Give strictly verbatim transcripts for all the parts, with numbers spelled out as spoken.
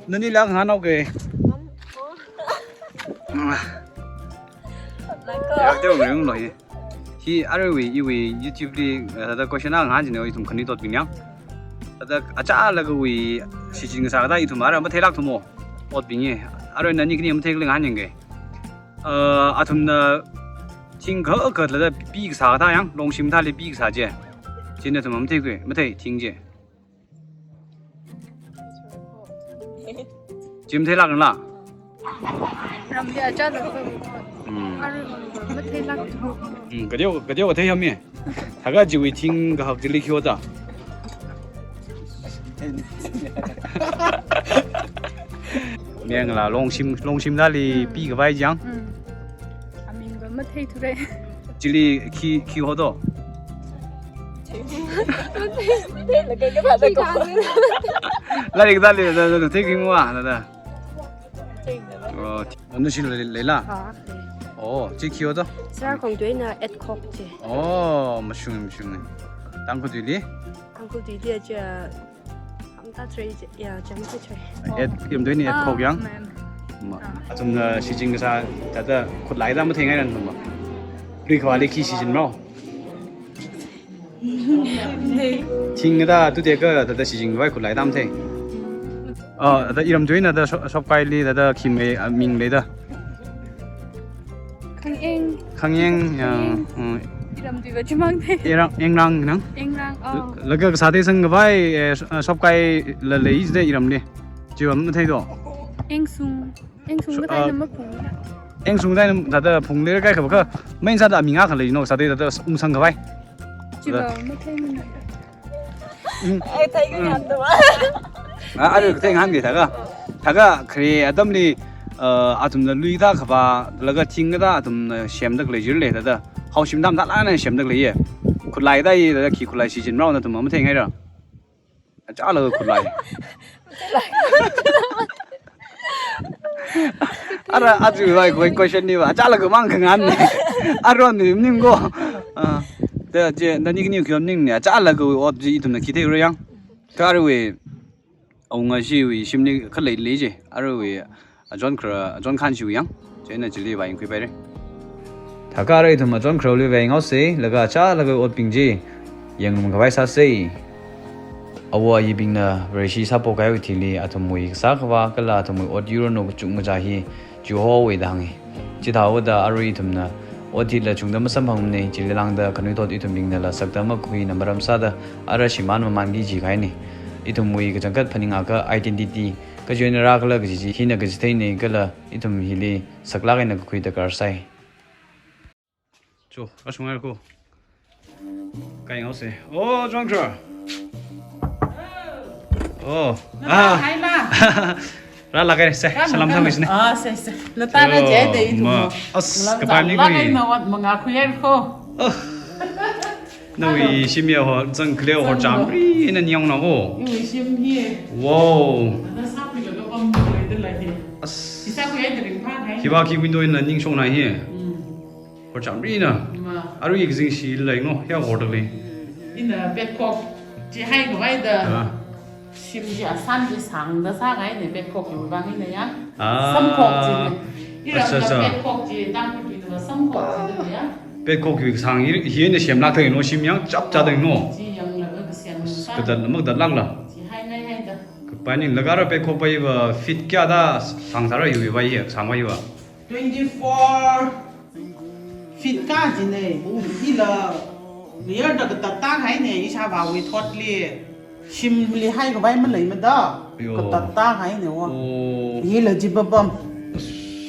Nani lak nganao ke. Yak teo ngai lo hi. Hi aruiwui, iwui YouTube li, eh, thāda question akha ngahān jine, ithum khanuithotbing yang. Thāda achālakha wui shichin kasā kathā ithum ara matheilāk thumo. Otbing e. Arui nani khani matheilāk ngahān yang ke. Eh, athumna thing kakha thāda pi kasā kathā yang, longshim thāli pi kasā chi. China athum mathei ke, mathei thing chi. Chi matheilāk nala? Ramli achālakha. Hmm. Arui matheilāk. Hmm, kateo, kateo kathei hami. Thākha chiwui thing kahak chili khi hota. Miyang la longshim, longshim thāli pi khavai chang. Hmm. Aming va matheithure. Chili khi, khi hoto. Lairik thāli, da, da, da, thei khi mua, da, da. Oh, nashi leila? Ah, okay. Oh, chi khi hoto? Sir, Khongduina Ethkok chi. Oh, mashung, mashung. Tangkhul tuili? Tangkhul tuili aja, amta trei chi, ya, jam chi trei. Eth, Ethkok yang? Ah, ma'am. Ma, ah. Athumna shichin kasā, thāda khutlai thāda matheingaira numa. Lui khavāli khi shichin mao. Thing kathā tutekha thāda shichin khavai khutlai thāda mathei. Ah, thāda iram tuina thāda shop, shopkaili thāda khi mei, ah, ming leida. Khangeng. Khangeng, ya, Khangeng. Hmm. Iram tui va chimang thei. Engrang, Engrang nang? Engrang, oh. Laga kasā thei sangkhavai, eh, sh-, ah, shopkaila lei jide iramli. Chiva mathei do. Engsung. Engsung kathā ah, na maphung na. Engsung kathā na thāda phungli kai kha ba kha. Main sāda aming akha lei no, sāda thāda ungsang khavai. Chiva mathei na. Hmm. Ai, thei ka ngam da ba. Ah, aru thei ngam ki thākha. Thākha khare atamli, eh, athumna lui thākha ba, laga thing kathā athumna semda khalei jir lei thāda. Haoshim dam thālana semda khalei ye. Khutlai thāda ye, thāda khi khutlai shichin mao na athum matheingaira. Achālakha khutlai. Ara, aja vai koi question ni va, achālakha mang khangan ni. Aruiwui maning ko. Ah, da je, nani khani khi maning ni, achālakha ot chi ithumna khi theira yang. Kha aruiwui, awunga shiwui shimli khalei lei je. Aruiwui, ah, John Crow, John Khan shiwui yang. Chieina chili va yangkhui paire. Thākha ara ithum John Crow li va yanghaose, laga achālakha otbing chi yangngarumkhavai sāse. Awo ayibingna Vareshi sāphokhaiwui thili athumwui kasā khavā kala athumwui ot yuranu kachungkha chi hi chihowa da hānge. Chithāhaoda arui ithumna ot hila chungda masamphangmane, chili lāngda khanuithot ithumbingnala sakda makhuina maram sāda ara shimān mamānki jikahaine. Ithumwui kachangkhat phaning akha identity, kajoina rākhala kaji chi hina kachitheine kala ithum hili saklāk eina kakhui darkar sai. Cho, ashungai ko. Kai ngau se. Oh, John Crow. Oh. Nata ah. Hai ma. Rālāke se. Rālāke. Salam thang isne. Ah, se, se. Nata na je de itu ma. As, kapani lāke kui. Na wat manga khuyer ko. Oh. Nawui shim ya ho, zang kle ho, zang cham ho. Ri na nyong na ho. Iwui shim hi. Wow. Na sap ri lo ko pam ko de la hi. As. Isa ko ye de ring pha hai. Hiva ki window in la ning shong na hi. Mm. Hor cham ri na. Ma. Arui kazing shi lei ngo, ya hor dali. Ina petkok chi haikhavai da. Ah. Shim chi asan chi sāngda sākahaine, petkok chiwui vang ina ya. Ah. Samkok chi ne. Iramna, acha, acha, petkok chi, Tangkhul tuina samkok chi ne ya. Petkok chiwui sāng hi, hina semlāk thei no, shim yang chap cha thei no. Chi yanglaga kasem sā. Kadat mak dat lāng la. Chi haingai haida. Kapani laga ara petkok pai va feet kayāda sāng sāra hiwui vai hi, sāngvai va. Twenty-four feet kā jine, ila, layerda katat tākahaine, ishāvāwui thotli, shimli haikhavai maleimada, yo, katat tākahaine wa. Oh. Hila jibabam.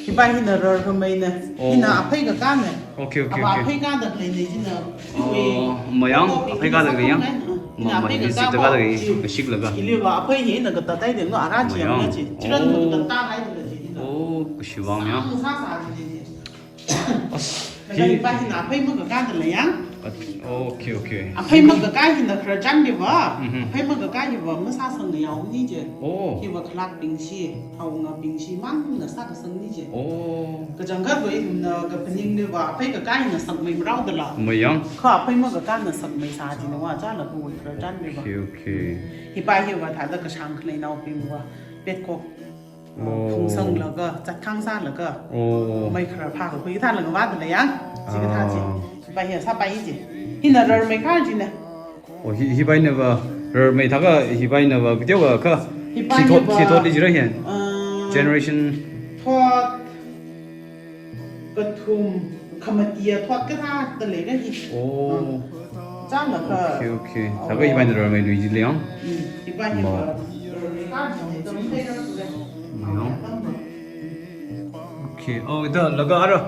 Hiva hina rarkhameine. Oh. Hina aphei kakāne. Okay, okay, okay. Ava aphei kāda leine jina. Oh, mayang, aphei kāda lei yang? Ina ma, ma, aphei hi kakā sik da kāda lei, chi. Kashik laga. Iliva aphei hina katat tāhaide no, ara chi yang chi. Mayang. Chiran, oh, katat tākahaide la chi. Oh, kashiwang yang. Sāng sā sā chi chi. As, laga hi, hiva hina aphei makakā da lei yang. At-, okay, okay. Aphei makakā hina khararchan hiva. Mhm. Aphei makakā hiva masāsang yao ni je. Oh. Hiva khalakbing shi, awungabing shimānna sākasang ni je. Oh. Kachangkhat va ina kaphaning hiva aphei kakā hina sakmei marao da la. Mayang. Kha aphei makakāna sakmei sā jina wa, chālakha khararchan hiva. Okay, okay. Hiva hiva thāda kashāng khaleinaobing va. Petkok Oh. Phungsanglaga, zatkhang sālaga. Oh. Mei kharā phākakhui kathā lāngvāda lei ya. Chikathā chi. Ah. Hipa hi sāpai chi. Hina rarmei khar china. Oh, hi, hipainava, rarmei thākha hipainava, kateokha, Hipainava, khi thot, khi thotli jira hi. Ah. Generation. Thot kathum, khamatiya thot kathāda leira hi. Oh. Ah. Chānglakha. Okay, okay. Thākha hipaina rarmei lui jilei ya. Mm. Hipa hi Ma. Rarmei khar china, chānglakha. No. Okay. Oh, da laga ara,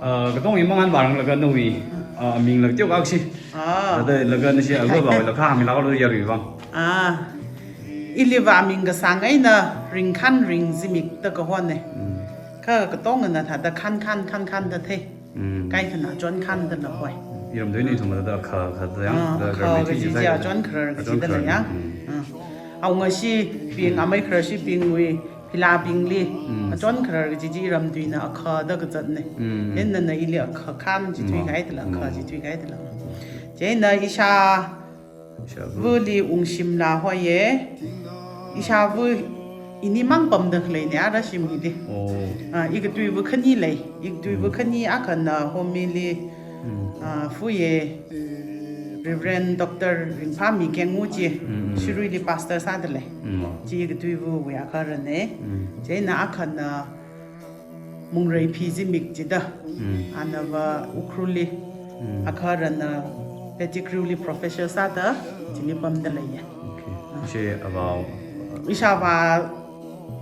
ah, katong imang an barang laga nawui, ah, ming laga teokha shi. Ah. Thāda laga nashi aga ba laga hāngmilāklu yarui vang. Ah. Iliva ming kasāng eina Ringkhanring zimik da kahona. Mm. Kha katongna thāda Khankhan, Khankhan da thei. Mm. Kaikhana Achonkhan da la hoi. Iramtui ni thumada kha, kha da ya. Ah, da kha rarmei ka chi chi jisai. Achonkharar ka chi da la ya. Mm. Ah. Awungashibing, Mm. amei khararshibingwui, philābingli, Mm. Achonkharar kaji chi iramtuina Akha da kazatna. Mm, mm. Chieina ili Akhakhan chi Mm. thuikahai da la, Akha Mm. chi thuikahai da la. Chieina ishāva Ishāva. Vali ungshimla hoiya. Ishāva ini mang pamda khaleina ara shim hili. Oh. Ah, ikatuiva khani lei. Ikatuiva Mm. khani akhana Homili, Mm. ah, fuya. Reverend Doctor Ringphami Kengu chi, Mm, mm. Shiruili pastor sāda lei. Mm. Chi ikatuivawui akharana. Mm. Chieina akhana Mungreiphi zimik chida. Mm. Anava Ukhrulli. Mm. Akharana Pettigrewli professor sāda, chili pamda leiya. Okay. Ishāva, Ishāva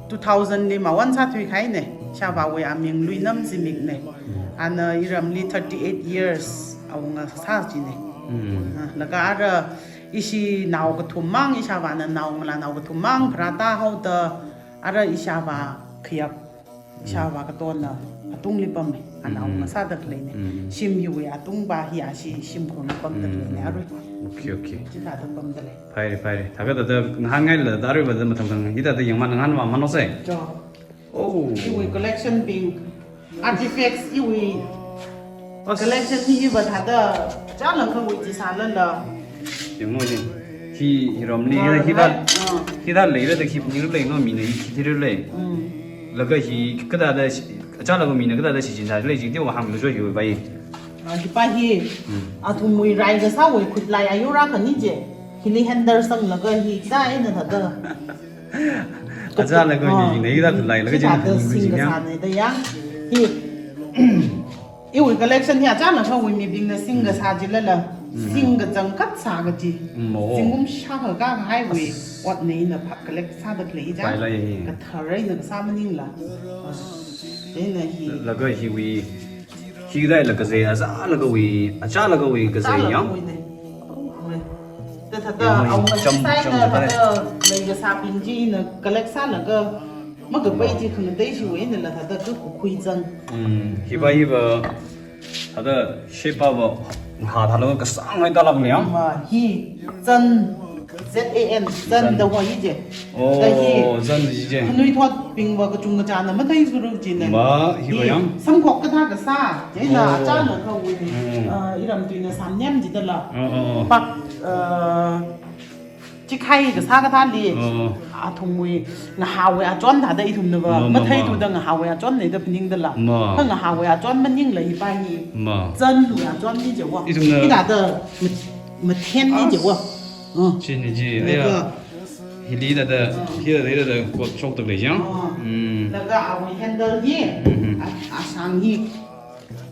two thousand li mawon sāthuikahaina. Ishāvawui aming Luinam zimikna. Mm. Ana iramli thirty-eight years awunga sā china. Mm. Ah, laga ara ishi nao kathum mang, ishāvana nao ngalā nao kathum mang pharāta haoda, ara ishāva khayap, ishāva katona atungli pama, ana Mm. awunga sāda khaleina. Mm. Shim hiwui atungva hi ashi shimkhurli pamda Mm. khaleina arui. Okay, okay. Chithāda pamda lei. Phaira, phaira. Thākha thāda ngahānngailala aruiva thāda mathang thang hithāda yangmana ngahānvāmana se. Cho. Oh. Iwui collection bing, artifacts iwui As- collection hi iva thāda chānglakha wui chi sālala. Yanglu ji. Hi, hiramli, Ah, hi, hithā, right. Ah. Hithā leira da khi phaninglu lei no mina hi khi thilu lei. Mm. Laga hi kathāda shi-, chānglakha mina kathāda shichin sālu lei chi teokha hānglu jo hiwui pai. Ah, hipa hi, Mm. athumwui rai kasāwui khutlai ayur akhana chi. Hili handle sanglaga hi kathā eina thāda. Achālakha Ah. hi jingnei da khutlailaga Chithāda jina sing khutlai kasāna da ya. Hi. Iwui collection hi achālakhawui mibingna sing kasā chilala. Mm. Sing kachangkhat sā kaji. Mm, oh. Zingkum shākha kahaiwui As- otna ina pha collect sāda khalei chang. Pailai hi. Kathar eina kasā maningla. Ah. Chieina hi. Laga hiwui Hithālala kazei, achālakawui, achālakawui kazei yang. Achālakawuina. Oi. Thāda Yang awunga cham, sai cham na thāda. Thāda lei kasābing china collect sālaga makapai chi khangatei chiwui einala thāda kakhui zang. Mm, hiva, hiva, thāda shepava, ha thālaga kasāngngai thālak liang. Ma hi zan Z A N, zan Zan. Da hoi ji. Oh, Da hi. Zan ji ji. Khanuithot bingva kachungkachāna matheithuda china. Ma, hiva Hi yang. Samkhok kathā kasā. Chieina Oh. achālakhawui. Mm. Ah, iramtuina samnyam jidala. Oh, oh, oh. Pak, ah, chikhai kasā kathāli. Oh. Athumwui ngahāwui achon thāda ithumnava. Ma, ma, ma. Matheithuda ngahāwui achonna da phaningdala. Ma. Kha ngahāwui achon maningla hipa hi. Ma. Zanwui achonna jiwa. Ithumna Hithāda mat-, mathenna As- jiwa. Ah. China ji, Laga. Aya. Hili thāda, Ah. hithāda, thāda, kot shoktak lei chang. Ah. Mm. Laga awui handle hi, Mm-hmm. a, asang hi,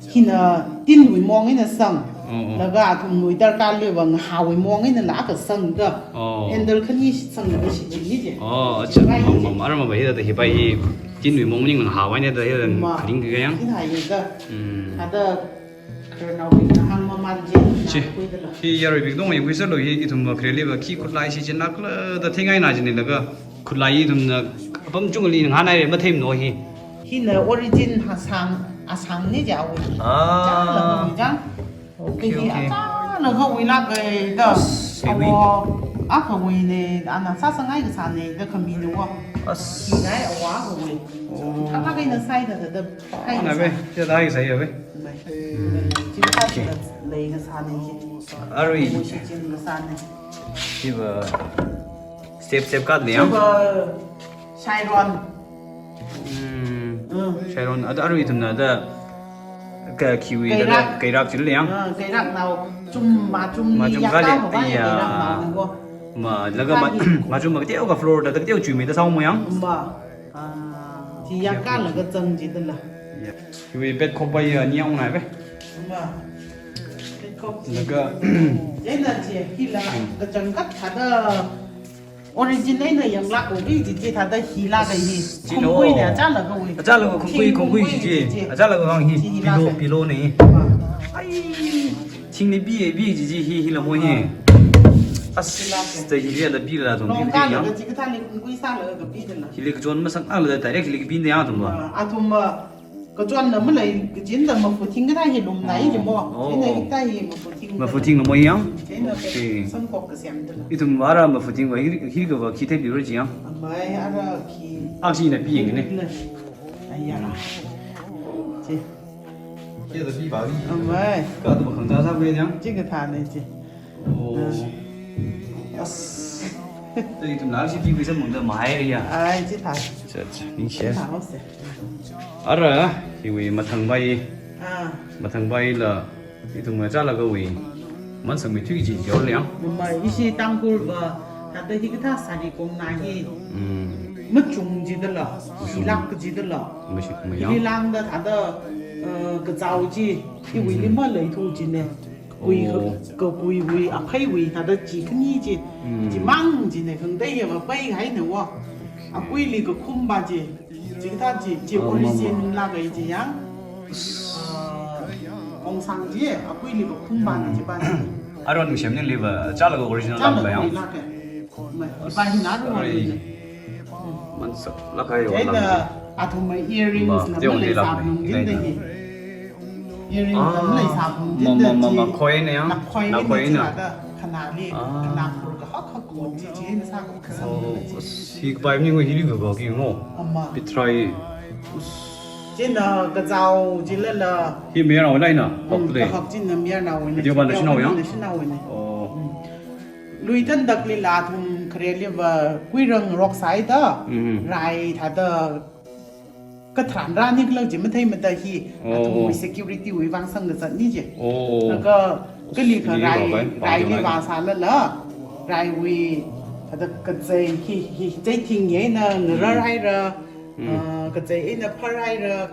hina tinwui mong eina sang. Oh, oh. Laga athumwui darkar leiva ngahāwui mong einala kasang da. Oh. Handle khani sanglaga shichinna ji. Oh, achā, Chipai ma, ji. Ma, ma, ara mava hithāda hipa hi, tinwui mong maningla ngahāwui eina da hithāda Ma. Kharing kayang. Hithā hi da. Mm. Thāda Khararnaobingna hāngmamān chi, Chi. Khuidala. Hi yaruibing katong yangkhuiserlu hi ithumva khareliva khi khutlai shichinlakla da theingaina chinilaga khutlai ithumna apam chungli ngahānhaira matheimano hi. Hina origin hasang, asangna jiwui. Ah. Chālakhawui chang. Okay, Hi okay. Achālakhawui lāka da. As, Awo, akhawuina, ana sāsangngai kasāna da khamina wa. As. Hi ngai awo akhawui. Oh. Thālak eina sāi da da, da, hai Ana kasā. Ve, ya da hai sai ya ve. Bai. Chithāda lei kasāna chi. Arui. Mushi chin kasāna. Hiva step step kat liang. Hiva Shairon. Hmm. Mm. Sharon, ada arui ithumna da ka khiwui da Kairak. Kairak chili yang. Ah, kairak nao, chum, machum ni Machum yang kali, tao ba iya. Kairak nao ni ko. Ma, laga ma, Kali. Machum ma kateo ka floor da, kateo chuimeida sāomo yang. Ma. Ah, chi yang kala ka chang chi da la. Ya. Khiwui bed khop ba ya ni yang nai be. Ma. Bed khop. Laga. Ena chi, hila, Hmm. kachangkhat thāda. Origin eina yanglākhaoki kaji chi thāda hilāka hi. Chilo. Khongkhuina achālakha wui. Achālakha khongkhui, khongkhui kaji chi. Achālakha hang hi. Chi pillow, hilāka. Pillow ni. Ah. Ai, thingli pi, pi kaji chi hi, hila mo hi. Ah. As, hilāka. Da hili da pila da thong Long pi ka yang. Laga chi kathāli khongkhui sālaga kapida la. Hili kachon masālala direct hili kapida yang thong ba. Ah, athum ba. Kachonna malei, kachinda mafuting kathā hi lumnai ji mo. Oh. Chieina hikathā hi mafuting. Mafuting lo mo yang? Chieina Okay. sangkok kasem da la. Ithum ara mafuting va hi, hi kava khi thei biro ji yang? Amai ara khi. Aksi na pi yang ne. Aya. Chi. Kia da pi ba ri. Amai. Ka tu makhang ja sa ve yang? Chi kathā ne chi. Oh. As. Tui ithumna aksi pi kuisam mungda mahai ya. Ai, chi thā. Cha, cha, ningshi. Chi thā se. Ara, hiwui mathang bai. Ah. Mathang bai la, ithum achālakha wui. Mansangmeithui chi jor liang. Mama, ishi Tangkhul va, thāda hikathā sari kong na hi. Mm. Machung ji da la, Machung. Hilāk ji da la. Mashi-, mayang. Hili lāngda thāda, eh, kazao chi, iwui Mm. lima lei thu chi ne. Kui Oh. ka, ka kuiwui, apheiwui, thāda chi khani chi. Mm. Chimang chi ne, khangatei ya va pai hai ne wa. Akuili kakhum ba chi. Chi kathā chi, chi Oh, origin mama. Lāka chi yang. Ah, ongsang chi, akuili kakhum ba ne chi ba chi. Aron shem ni liva, achālakha original Achālakha lāka yang. Lāka. Mai, ba hi na ro Sorry. Ni. Mansak lāka yo Chieina lāka. Athum mai earrings Ma, na tiong malei di lāka sāphung ni, jin da ni. Hi. Earring Ah, tam lei sāphung ma, jin ma, da ma, chi. Ma, khoi ne yang? Na khoi Na ne khoi chi ne. Thāda khanali, Ah. khana khur kahak kahak ko chi chi na sā ko kasam Oh, na chi. As, hi kapai ni ngoi hili kava ki ngo. Ama. Pitrai. Chieina kazao chi la la. Hi mayarnao lai na, Mm, hok le. Kahak chi na mayarnao ne. Video ba na shanao yang? Na shanao ne. Oh. Mm. Lui thandak li la athum khareli va kuirang rok sai da. Mm. Rai thāda Katharan rani kala chi mathei mada hi, Oh, athumwui oh. Security wui vang sangkazat ni chi. Oh, oh. Laga kali kha Kali rai, rao bai, rai pao li dai. Vāsālala, raiwui, thāda kazei hi, hi, zeithing eina ngarar Mm. haira, Mm. ah, kazei eina phar haira,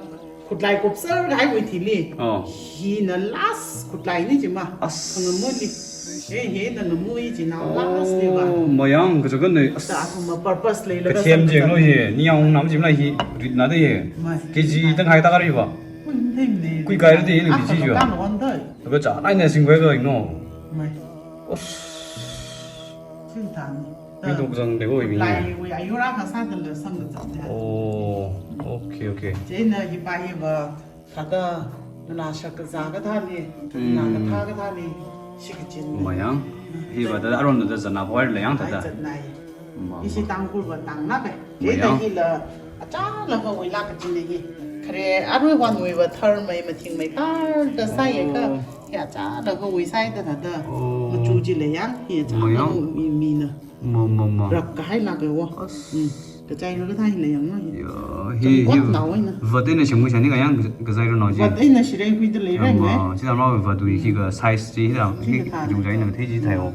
khutlai kupser kahaiwui thili. Oh. Hina last khutlai ni chi ma. As. Khangamuni. He, hina ngamui chi na last ni va. Oh, mayang kachakan nei. As. Sa athumva purpose leila Kathem kasang jeng lo kasang. Hi, ningyāng nam jim la hi, rit na de hi. Mai. K G tang hai ta kari va. Ui, thei ne. Kui kai de hi, Ah, K G ju. Ka lo on dai. Ka cha nai ne sing vai ga no. Mai. Os. Chi ta ni. Ui, dok zang de ho, ui, mi. Lai, ui, ayura kasā da le sangkazat ne. Oh, okay, okay. Chieina hi pa hi va. Thāda, nana shakazā kathāli, Mm. nana kathā kathāli, shikachin. Mayang, Mm. hi va thāda aron thāda zana poi la yang thāda. Ai zatnai. Ma, Ishi ma. Tangkhul va tang na pe. Mayang. Thāda hila, achālakha wui la kachin hi. Khare, arui wan wui va thar mai, mathing mai kar da sai ya ka. Oh. Hi achālakha wui sai da thāda. Oh. Machu chi la yang, hi achālakha Mayang. Wui mi na. Ma, ma, ma. Rak kahai lak e wo. As. Mm. Kachai rak kathā hi lei yang no hi. Ya, hi, Chang hi. Kwat nao eina. Vat eina shimui shani kayang kachai rak nao chi. Vat eina shirei hui da lei reng Ama, eh. Chi da ma vat ui khi ka size chi hi da, Chi hi ka thā. Yung jai na thei chi thai o.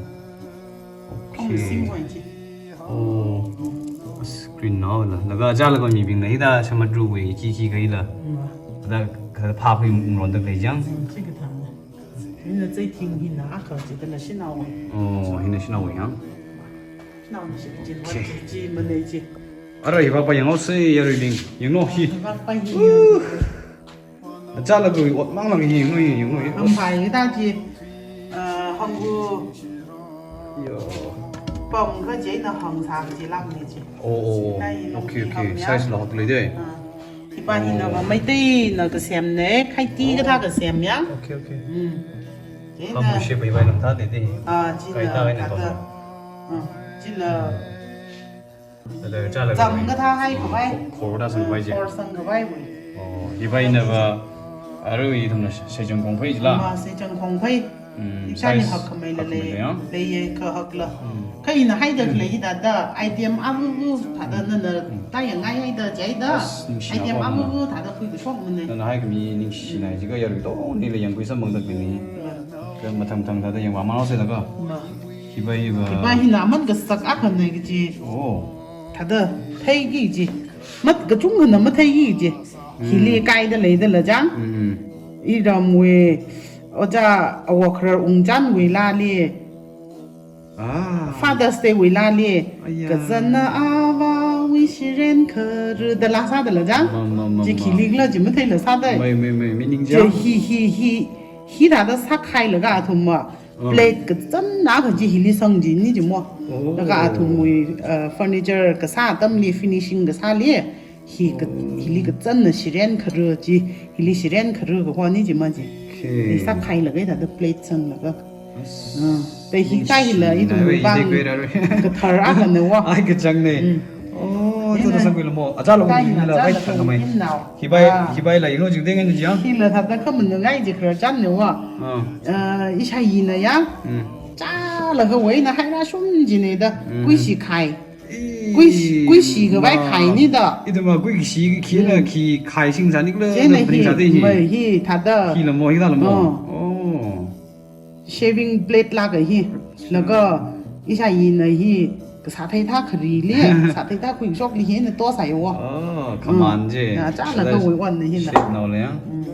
Kong Okay. Sing wan chi. Oh. Screen nao la. Laga ja laga mibing na hi da shamadru ui khi khi kai la. Mm. Da ka pha hui mron da lei jang. Mm, chi ka thā. Hina zeithing hina akha chi da na shinao. Oh, hina shinao yang. Shinao ni shi chi Okay. Chi ma nei chi. Ara hi va pa yang o se ya ri ling. Yang no hi. Va pa hi. Uh. Acha la dui ot mang lang hi, ngui, ngui. Am pai ta chi. Ah, hang gu. Yo. Pong ka chi na hang sa chi lang ni chi. Oh, oh, oh. Ta hi long Okay, chi okay. Hang ya. Size lo hak le de. Ah. Hi pa hina Oh. Ma Meitei na kasem ne, khaiti kathā kasem ya. Okay, okay. Mm. China Kamu shape bai bai nam thā de de. Ah, china Kai ta bai na thāda. To. Ah, china Ada cha la Zam bai. Kathā hai khavai. Khor da sang bai je. Khor sang khavai bai. Oh, hi bai na va. Arui thum na seichang kong phai ji la. Ma seichang kong phai. Mm, Ichāli size hakmeila lei, hakmeila ya? Leiya kahakla. Mm. Kha ina haida Mm. khalei hithāda, item avuvu thāda nana Mm. tāyangngai haida jihaida. As, ningshina Item ko avuvu thāda khuikashokmana. Nana haikhami ningshina, Mm. jiakha yarui katongali yangkhui samphangda khaleina. Mm. Kha mathang mathang thāda yangvāmānao sālaga. Ma. Hiva hiva. Hiva hina aman kasak akhana kaji. Oh. Thāda theiki ji. Mat kachungkhana matheiki ji. Mm. Hili kaida leidala chang. Mm. Iramwui ojā Awo Kharar Wungchanwui laali. Ah. Father's Day wui laali. Aya. Kazanna avāwui shiren kharu da laa sādala chang. Ma, ma, ma, Chi ma. Khilikhala chi matheila sādai. Mai, mai, mai, meaning Chi chang? hi, hi, hi, hithāda sākhailaga athumva. Ah. Plate kazanna kaji hili sang jina ji mo. Oh. Laga athumwui, uh, furniture kasā atamli, finishing kasāli. Hi ka, hili kazanna shiren kharu chi, hili shiren kharu kahona ji ma ji. Okay. Ni sākhailaga thāda plate sanglaga. As. Ah, tai hi Yes. tai hila ithum Nai wei, bang ide kwera rui. Kathar akhana wa. Ai kachangna. Mm. Oh, Ina. Thāda sangkhuila mo. Achālakha Tai hina hila achālakha bai thangkhamei. Inao. Hiva, Ah. hiva la ino jingdeng ni jiang. Hila thāda khamanungai ji khararchanna wa. Ah. Ah, ishāyina ya. Mm. Chālakhawui eina haira shun jina da. Mm. Kuishi khai. Kuishi, kuishi khavai Ma. khaina da. Ithumva kuishi khina Mm. khi khai sing sānikhala Chieina da pring hi, sāda hi. mai hi thāda. Hila mo, hila mo. Oh. Oh. Shaving blade laga hi. Laga ishāyina hi kasā theithā kharili, sā theithā khuishokli hina tosai wa. Oh, khaman Mm. ji. Ya, chālakhawui eina hina. Shit no le yang. Mm.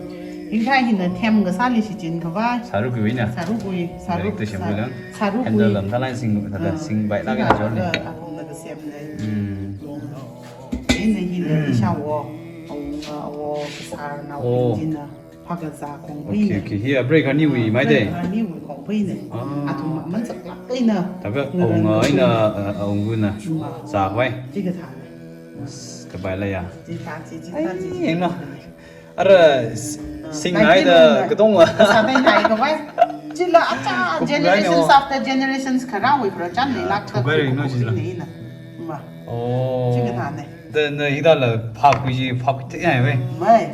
Ishā hina them kasāli shichin khavai. Sārukui na. Sārukui, sāruk, Direct to shampoo sā-, lang. sārukui. Handle lam thalai sing, thāda Ah. sing bai laga Sing jorni. laga, akhong laga semna. Mm. Ina hina Mm. ishāwo, awunga, awo, kasarnao, Oh. injina, phakazā khong Okay, ina. okay. Hi a break aniwui Ah, maida. break aniwui khong ina. Ah. Athum aman saklak ina. Thākha Ngarang awunga khong ina, ina. uh, awungana. Mm. Zākhavai. Chikathā. As, kapai la ya. Chithā, chi, chithā, Ai, chi. yangna. Ara s-, Ah, sing nai da nineteen katong wa. Sānai nai khavai. Chila acha Kup generations nai wa. after generations kharāwui khararchan ni Ya, lak ta thukai ri no kup chila. ni na. Ma. Oh. Chikathāna. Da na hithāla phak kuji phak te ya wei. Mai.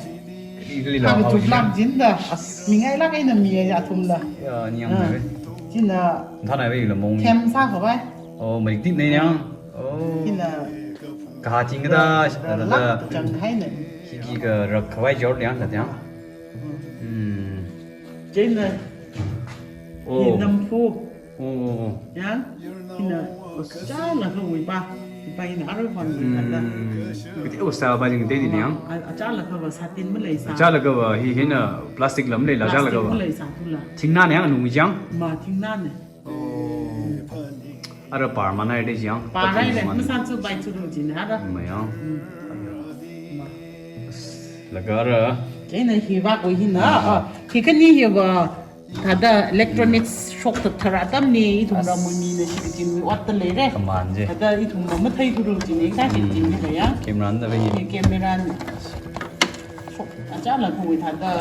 Ili la Phak phak chup kuji. lak jin da. As. Mingailak ina mi ya athumla. Ya, ni yang Ah. wei. China Thānai wei la mong. them sākhavai. Oh, mai dik nei yang. Oh. China Kahā chingda, Rak, rak, rak, rak. chang haina. Hiki karak khavai jor liang da tiang. Mm. Hmm. Chieina, Oh. hi namphu. Oh, oh, oh. Yang, hina, chālakhawui pa. Hi pa hina arui hon Hmm. kata. Kuti usa ba jing te di liang. A, achālakhava satin maleisa. Achālakhava hi hina plastic lam leila Plastic achālakhava. maleisa tula. Thingna yang anu mi jang. Ma thingnana. Oh. Ara par manai de jiang. Par ai le, Par man. Masan su bai su ru jin ara. Mayang. Mm. Ma. Laga ara. Chieina hiva ko hina. Ah. Ah, hi khani hiva. Thāda electronics Mm. shok thar atamli, ithum As. ramui mina shikajin ot ta leira. Khaman ji. Thāda ithum mathei thuru jin, ka Mm. shikajin ni kaya. Camera na ve. Hi camera ni. Shok, achālakhawui thāda.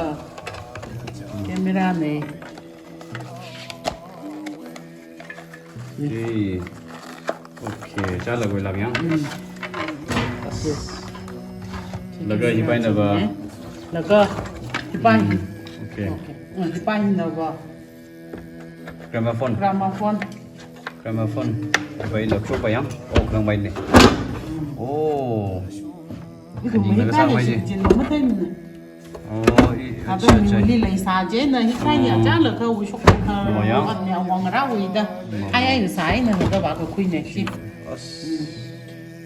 Camera ni. Okay. Okay, chālakhawui lak yang. Mm. Yes. Laga hi pa hina va. Laga hi pa. Mm, okay. Okay. Mm, hi pa hina va. Gramophone. Gramophone. Gramophone. Hi pa hina va yang. Oh, kang bai ni. Mm. Oh. Ithum Kani hi naga pa sang hina mai ji. shikajin mathei ni. Oh, i, Thāda acha, acha. miwuili leisa chieina hi khani Oh. achālakhawui shok thar Oh, ya. ot ni awang rāwui da. Oh. Hai ai sa ai na da ba ka khui ne shi. As.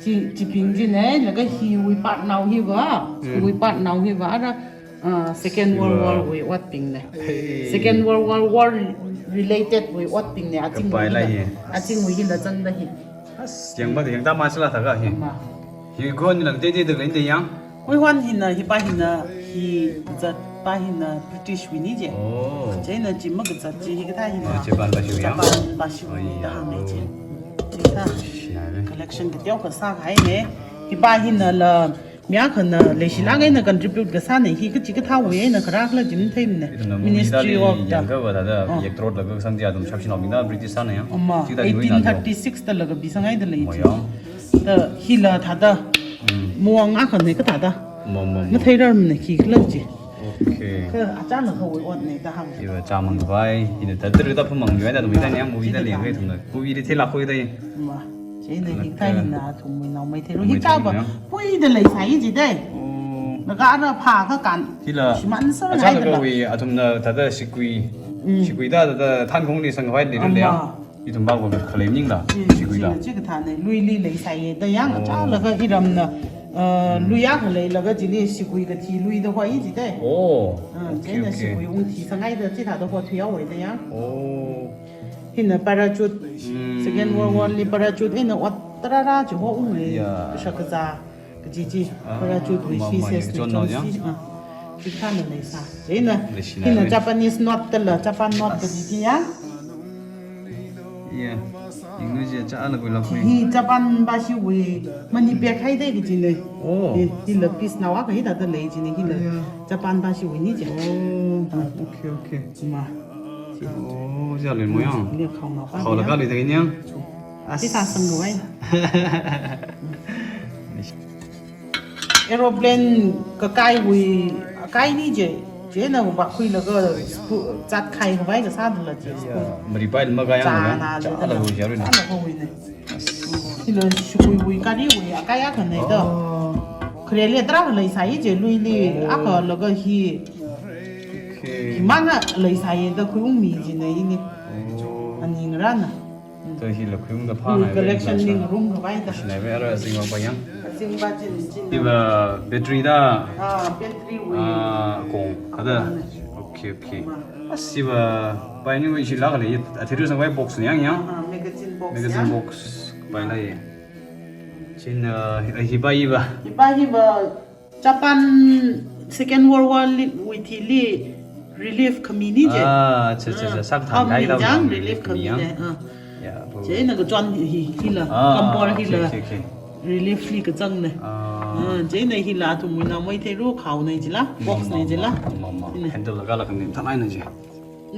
Chi, chi ping jina, laga hiwui part nao hiva. Mm. Hiwui part nao hiva. Ara, ah, Second World Hiva. War wui ot pingna. Hey. Second World War, War related wui ot pingna. Aching Kapai wui la hila. hi. Aching wui hila zangda hi. As, yang ba yang ta ma sila ta ka hi. Ma. Hi ko ni lang te te de le de yang. Kuihon hina, hi pa hina, hi zat pa hina British wui ni je. Oh. Chieina chi makazat chi hikathā hina. Oh, Japan pa shi ya? Japan pa shi Oh, ni ya. ta hang ni je. Chi ta Shi na le. collection kateo kasā hai ne. Hi pa hina la, mi akhana leishi la ngai na contribute kasā ne, hi kachi kathāwui eina kharā khala jin thei ne. Ito na movie Ministry da of li the yang ka ba da da, Oh. yak trot la ka sang dia dum shap shin ong da British sa na ya. Ama, Chi da ni wui na eighteen thirty-six da laga bi sangai da lei Oh, chi. ya. Da hila thāda. Mm. Muang akhana kathāda. Mo, mo, mo. Mathei ram na khi khala chi. Okay. Kha achālakhawui otna da hāng. Iva chāmang khavai, ina thāda thāda phāmang khavai da ithum ithum yang movie da leng khavai ithumna. Movie da theilakkhui da. Ma. Chieina hi thāda ina athumwui naomeitheilu. Hi chāva, naomeitheilu ya. Huida leisai ji da. Oh. Laga ara phākha kan. Hila. Shimānser haida la. Achālakhawui athumna thāda shikui. Mm. Shikui da thāda thankhongli sangkhavai lei da leng. Ama. Ithum bang bang khalei maningla, mm, shikui da. China chikathāna, luili leisai da yang, oh, achālakha iramna, uh, mm, lui akha leilaga chili shikui kathi lui da hoi ji da. Oh, uh, okay, china okay. Shikui ungthi sangai da chithāda hothui haowa da yang. Oh. Hina parachute, mm, Second World War li parachute, hina ot tarāra chi ho unglei, ah, shakazā. Kaji chi, ah, parachute wui ma, ma, C S S ni chon chon ya. Si, ah, chithāna leisa. Chieina, leisina hina re. Japanese knot da la, Japan knot kaji chi ya. Ya, English ya chālakhawui lakkhui. Hi Japan bashiwui, money bag haida kaji ne. Oh. Hi, hila piece nawa kha hithāda lei ji ne, hila. Ya. Japan bashiwui ni ji. Oh, ah, okay, okay. Ma. Chi. Oh, ja le mo yang. Ni khao na pa. Khao la ya. Ka le de yang. As. Chi sa sang khavai. Aeroplane kakaiwui, kakai ni ji, chieina vākhuilaga spu-, zatkhai khavai kasā da la ji. Ya, maripai makayang chāna na, ji da la. Chālakhawui ja re na. Chālakhawui ne. Hila shikuiwui, kariwui, akai akha ne da. Oh. Khareli tarākha leisai ji, luili, oh, akha laga hi. Okay. Himānga leisai da khuiungmi ji ne ini. Oh. Aning rana. Thāda hila khuiungda phāna. Ui, collection ning room khavai da. Shinai ve ara zingwa pa yang. Zingwa jin jin. Iva battery da. Ah, battery wui. Ah, kong, kada. Ah. Okay, okay. Ma. As iva, pai ni wui shilak le, atheiru sangkhavai box ni yang yang. Ah, magazine box. Magazine yang. Box, pai la ye. Chieina, ah, hi pai iva. Hi pai iva. Japan Second World War li, wui thili relief khami ni ji. Ah, cha, cha, cha. Ah, sak tham thai lau jang yang relief khami ni. Ah. Ya, bu. Chieina kachon hi, hila. Ah, kampor hila. Okay, okay, okay. Relief li kazang ne. Ah. Ah, chieina hila athumwui naomeitheiru khao ne ji la, box ne ji la. Ma, ma, ma, ma. Hina. Handle laga laga ni thalai na ji.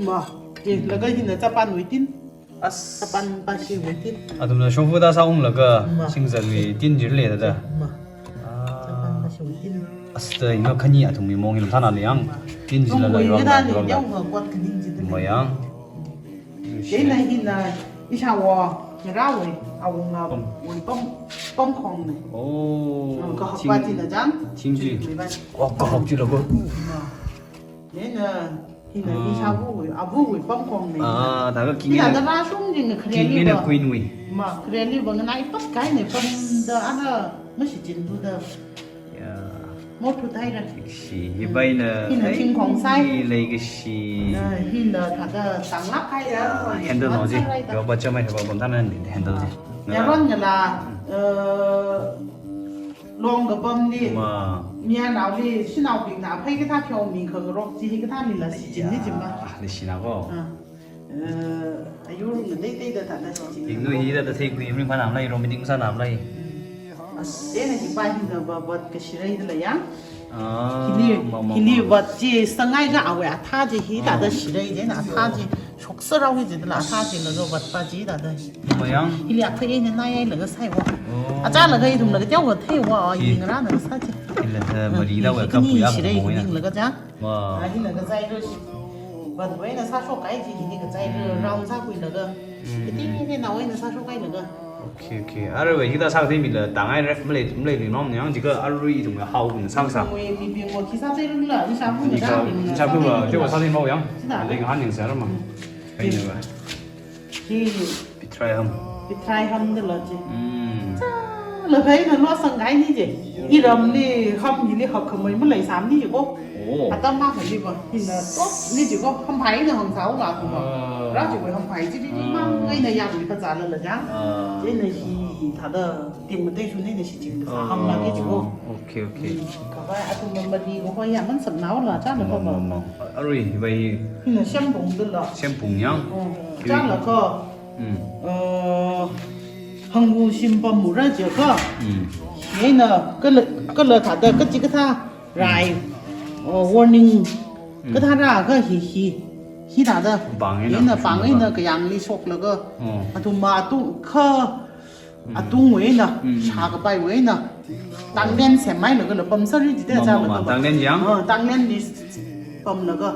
Ma, ji, laga hina Japan wui tin. As. Japan bashiwui tin. Athumna shongfa da sāunglaga, ma, singzanwui tin jir le da da. Ma. Ah. Japan bashiwui tin. As da ina khani athumwui mong ina thāna le yang. Ma. Tin jir la la. Shongfa yong da da ni yong. Yong ka kot khani ji da. Ma yang. Chieina hina ishāwo, ngarāwui, awunga, pam, wui pam, pamkhong ne. Oh. Kahak pa china jang. Thing ji. Chili ba. Oh, kahak ji la ko. Ma. Chieina, hina, ah, ishāvawui, avawui pamkhong ne. Ah, thāda king. Hina da rāshung jing khareli ba. King and queen wui. Ma, khareli ba nganai pat kahai ne, pamda ana mashichinlu da. Ya. Mothu thaira. Shi, hi pai na. Hina ai, thingkhong sai. Hi lei kashi. Na, hina thāda tanglak haira. Ah, handle no ji. Yo ba chamai haba bom thāna handle ji. Yaron ngala, eh, Long kapam li, ma, mayarnaoli, shanaobingna phei kathā pheomi khangarok chi hi kathāli la shichin ni chi ma. Ah, ni shina ko. Ah. Eh, ayur ngateiteida thāda shichin. Ingnu hi da thei kui ring phanam lai, romiting sanam lai. As, ena hi pa hina ba, vat kashi rai da la yang. Ah, hili, ma, ma, hili ma. Vat chi sangai ga awui athā chi hi thāda, ah, shi rai, ena athā chi. Shoksa rao hi jida la, athā jila zo vat pa jida da. Mayang. Hili akhai eina nai ai laga saiwo. Oh. Achālaga ithum laga teowa theiwa, hi. Yingra na sa ji. Hila, eh, mari da hi, wa hi kapu kani ya shirei mo hi ya. Ning laga ja. Wa. Ah, hi laga zai ro. Vat wui eina sāshok kahai ji hi ni kazai ro, mm, round sākhui laga. Mm. Kiti ni ni nawui eina sāshok kahai laga. Okay, okay. Arui wui hithāda sākatheimila, tangai re, malei, malei li nom yang, jiakha arui ithum ya hao kun sākasā. Wui mibingwui khi sātheirumla, ni sākhui ni ka, sākhui ni sākhui wa, sākhui teowa sāthei mo yang. Sida. Lei ngahān yang sāra ma. Mm. Kaina ba. Hi. Pitrai ham. Pitrai ham da lo ji. Mm. Chāla kaina lo sāngai ni ji. Iramli ham hili hakkhamei malei sam ni ji ko. Oh. Atam akhali ba. Hina top ni ji ko. Hamphai na hang sao la ko ba. Ah. Ra ji ko hamphai ji ji mang ngai na yang ni pa za la la jang. Ah. Jina hi thāda ting matei su ni na shichin kasā ham la ke ji ko. Oh, okay, okay. Mm. Kavai athum mali ko ya man sam nao la chāla ko ba. Ma, ma, ma. Arui, bai. Hina shempung da la. Shempung yang. Oh. Chāla ko. Mm. Eh, hangwu shimpam mura jiakha. Mm. Hina kala, kala thāda kachi kathā rai. Mm. Oh, warning. Mm. Kathā ra ka hi hi. Hi thāda. Pāng eina. Hina pāng eina kayangli shoklaga. Oh. Athum ma atung kha, mm, atungwui eina, mm, shākapaiwui eina. Tanglen semmai laga la pamsāri jida. Ma, ma, chāla ma, ka ba. Tanglen yang? Oh, tanglen li Pamlaga.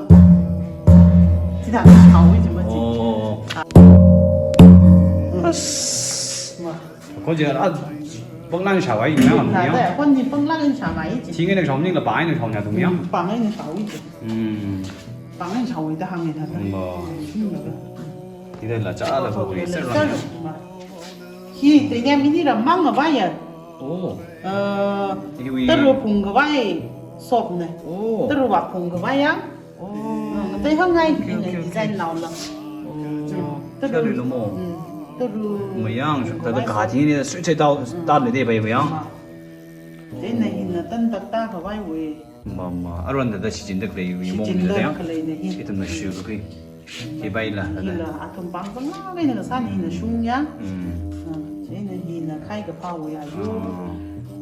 Chithāda shāhaowa chi ma chi. Oh. As. Ma. Ko je a panglang shāhaowa ya. Thāda, kon ni panglang shāhaowa chi. Chi ngai na shao ning la pa ngai na shao nya tung ya. Mm, pa ngai na shāhaowa chi. Mm. Pa ngai shāhaowa da hānga thāda. Ma. Shunglaga. Ida la cha la ko ri ser la. Ma. Hi, tenya mini ra mang a ba ya. Oh. Uh, iwui. Tara phungkhavai soap ne. Oh. Tara vak phungkhavai ya. Oh. Mm, tai hāngngai. Okay, okay, okay. Design naola. Oh. Tara. Tara lo mo. Mm. Tara. Mayang, tara kaji ni sui che tao, mm, ta le de bai mayang. Ma. Chieina hina tan tak ta khavai wui. Ma, ma. Aruanda da shichinda khalei, shichinda mong da ya. Khalei ne hi. Ithumna shu khui. Hi bai la, hi la, athum pāng pāngla, hina kasā hina shung ya. Mm. Ah, chieina hina khai kaphā wui ayu. Ah.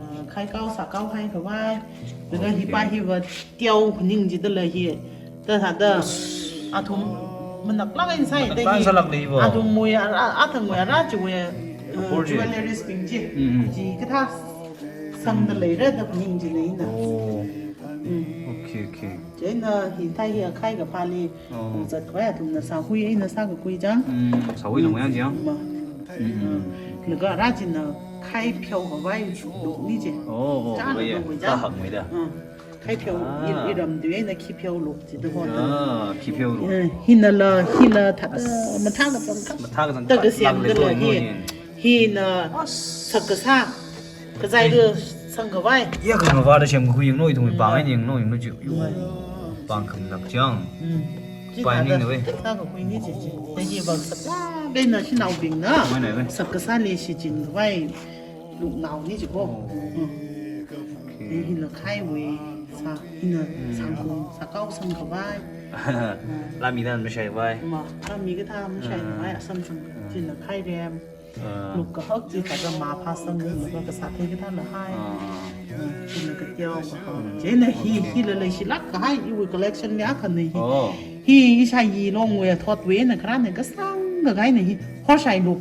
Ah, khai kao sā kao hai khavai. Laga hi, okay, pa hi va tiao ning jida la hi. Da thāda. Athum manak lak in sai da hi. Manak lak in sai lak da hi va. Athum wui ara, athang wui ara chi wui, ah, jewelleries bing chi. Mm, mm. Chi kathā sangda leira da ning jina ina. Oh. Mm. Okay, okay. Chieina hithā hi akhai kaphāli, oh, ung zat khavai athumna sāhui eina sākakhui chang. Mm, sāhui lang yang chang. Ma. Mm, mm. Laga rā china khai pheo khavai luk ni chi. Oh, oh, chang khavai ya. Luk ni chang. Kahak mai da. Mm. Khai pheo, ah, i, iram tui eina khi pheo luk chi da hon. Ah, khi pheo luk. Eh, hina la, hina thāda, mathā kachang kha. Mathā kachang kha. Thāda siam lang le da la to hi. Hina sak kasā. Kazai, eh, da sangkhavai. Ya, kangkhavai da semkhui yanglu, ithum, mm, pāng eina yanglu, yanglu chi. Yo. Mm. Pāng khamlak chang. Mm. Chi pāng thāda, ning na wei. Sākakhui ni chi chi. Da hi vak sāla, bena shanaobingna. Mai na wei. Sak kasāli shichin khavai. Luknao ni chi ko. Oh. Mm. Okay. Hina khai wui sā, hina, mm, sangkhui, sā kao sangkhavai. Mm. Lami dan mashai vai. Ma, lami kathā mashai vai, ah, asam sang. Ah. China khai rem. Ah. Luk kahak chi thāda ma phasang ni, luk kasā thei kathā la hai. Ah. China katiao kahak. Mm. Chieina hi, okay, hi la leishilak kahai, iwui collection li akhana hi. Oh. Hi ishāyi long wui thot wui na kharā na kasang kakai na hi. Hoshai luk.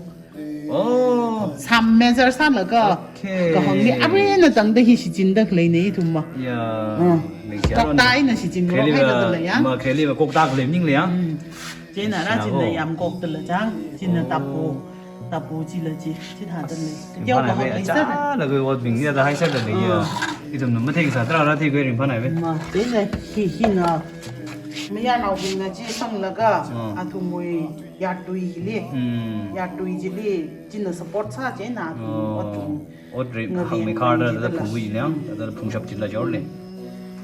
Oh. Sam measure sālaga. Okay. Kahāng ni arui na tangda hi shichinda khalei na ithum ma. Ya. Ah. Leishiya kok ta eina shichin ro hai la da la ya. Ma kheli ba kok ta khalei ning le ya. Mm. Chieina rā china yam kok da la chang, china tapu, tapu chi la chi, chi thāda lei. Tiao ba hak lei sā. Chālaga ot bing ya da hai sā da lei ya. Ah. Ithumna mathei sā tara rā thei kwe ringphānai ve. Ma, chieina hi, hina. Mayarnaobingna chi sanglaga, ah, athumwui yartui li. Hmm. Yartui chili, china support sā chieina athum, oh, athum. Ot ri ngavin hangmei kharda, da phungwui liang, da phungshap chila jorli.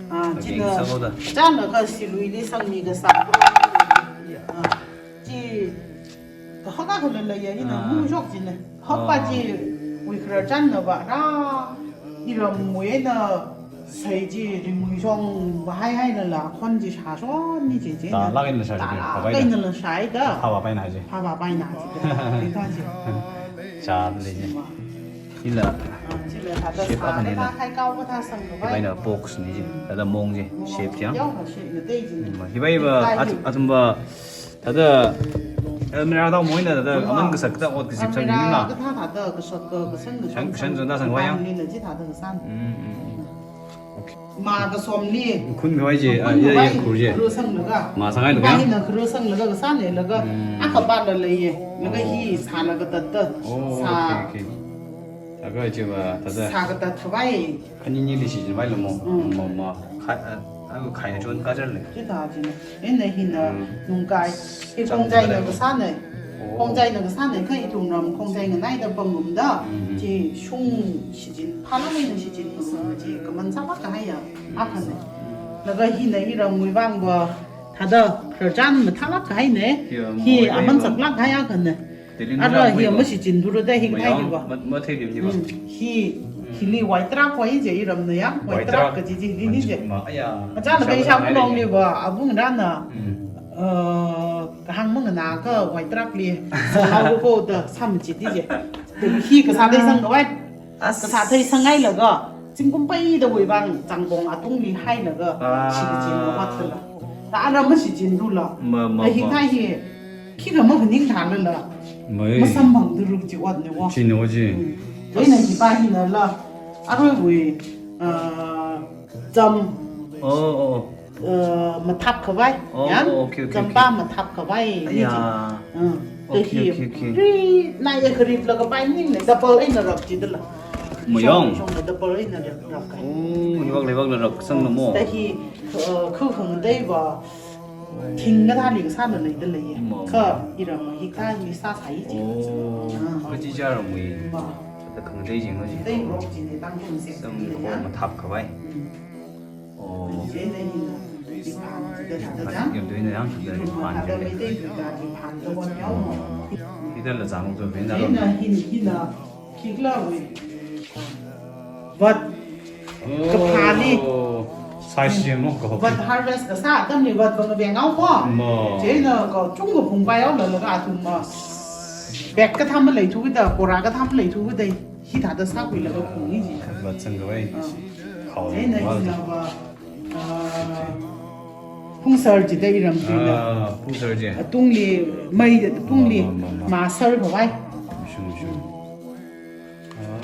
Ah, again, china, sālo da. Chālaga siluili sangmi kasā. Ah, chi, kahak akha la la ya, ina, ah, mu shok china. Hak pa, oh, chi, wui kharar chānna ba ra. Iramwui eina sai chi ringwui shong ba hai hai la la, khon chi shāshon ni chi chi. Tālāk eina la shā chi, tālāk eina la shāi da. Phāvā paina chi. Phāvā paina chi da. Ringka chi. Chālei chi. Ila. Ah, chila thāda shape sā akha ni la. Khai kao kathā sangkhavai. Hipaina box ni chi. Thāda mong chi. Mong shape chi. Yao kha shape na tei chi. Mm, hipai va, hipai at-, hi. Athum va, thāda, almirah da moina thāda, mm, aman kasak da ot kazip sang ni na. Almirah kathā thāda kasak ka, kasang kasang. Shang, shang zon da sang wayang. Ni la chi thāda kasang. Mm, mm, mm. Okay. Ma kasomli. Khun khavai chi, ah, khun ya, ya, khavai, khur chi. Kharu sanglaga. Ma sanghailaga. Hipaina kharu sanglaga kasānlaga. Mm. Akha pa la leiya. Laga hi sālaga tatta. Oh, sā. Okay, okay. Laga chi va, thāda. Sākatat khavai. Khani nili shichinvai la mo. Mm. Ma, ma. Khai, ah, ah, khai na chon kajar le. Chithā china. Ina hina, mm, nungkai. Hi khongjaina kasāna. Oh. Khongjaina kasāna, kha ithum ram khongjai nganai da pangrum da. Mm. Chi shung shichin, phālāk eina shichin kasā chi, kaman sālāk kahai ya, akhana. Laga hina iramwui vang va, thāda, khararchan mathālāk kahai na. Ya, hi, mo, aman ya, saklāk kahai akhana. Delhi ara na hi, mo, mashichin thura da hi, mayang, kahai va. Ma, mathei lim hi va. Mm, hi, mm, hili Waitara khavai chi iramna ya, Waitara, Waitara kaji chi hili ni chi. Ma, aya. Achāna kai shang longli va, abung rana. Mm. Uh, kahāng manganā ka Waitarakli, sāhao ko da sāmachit di chi. Hi kasā thei sangkhavai. As. Kasā thei sanghailaga, zingkum paida wui vang, zangkong atungli hailaga, ah, shichin lo vat la. Thāda mashichin thula. Ma, ma, ma. Hi thā hi, khikha maphaning thālala. Mai. Masamphang thura chi ot ni wo. Chi ni wo chi. Mm. Chieina hipa hina la. Aruiwui, ah, zam. Oh, oh, oh. Uh, mathap khavai. Oh, yang, okay, okay, champa okay. Mathap khavai. Ni ji. Aya. Uh, okay, okay, okay. Ri, na ya kharip la khavai ning ne. Double eina rap ji dala. Mayong. Shong, shong na double eina rap, rap kai. Oh, hiwak leiwak la rap sang na mo. Da hi, uh, khu khang dai ba. Thing kathā li kasā na lei dala ye. Mo. Kha, iram hi kathā li sāsai ji. Oh, ah. Kachi jaram wi. Mo. Da khang dai jing lo ji. Dai rok ji ne tang kum se. Sam ji ko ya. Mathap khavai. Mm. Oh. Chieina hina, liphan chida thāda jang. Yam tuina yang, chida liphan chida. Meitei tuida liphan da wan yao mo. Hithāda la zang to, hithāda la. Chieina hin, hina, khikhala wui. Vat. Oh. Kaphā ni. Size yanglu, kaphā. Vat harvest kasā atamli vat vang veng ao ko. Mo. Chieina kachungkha phungpai ao la, laga athum ma. Bag kathā maleithuda, bora kathā maleithuda. Hithāda sākhuilaga phung ni ji. Vat sang khavai. Ah. Khao chieina vat. Hina va, ah, phungsar chida iram tuina. Ah, phungsar chi. Atungli, mai atungli, ma, ma, ma, ma. Masar khavai. Shung, shung. Ah.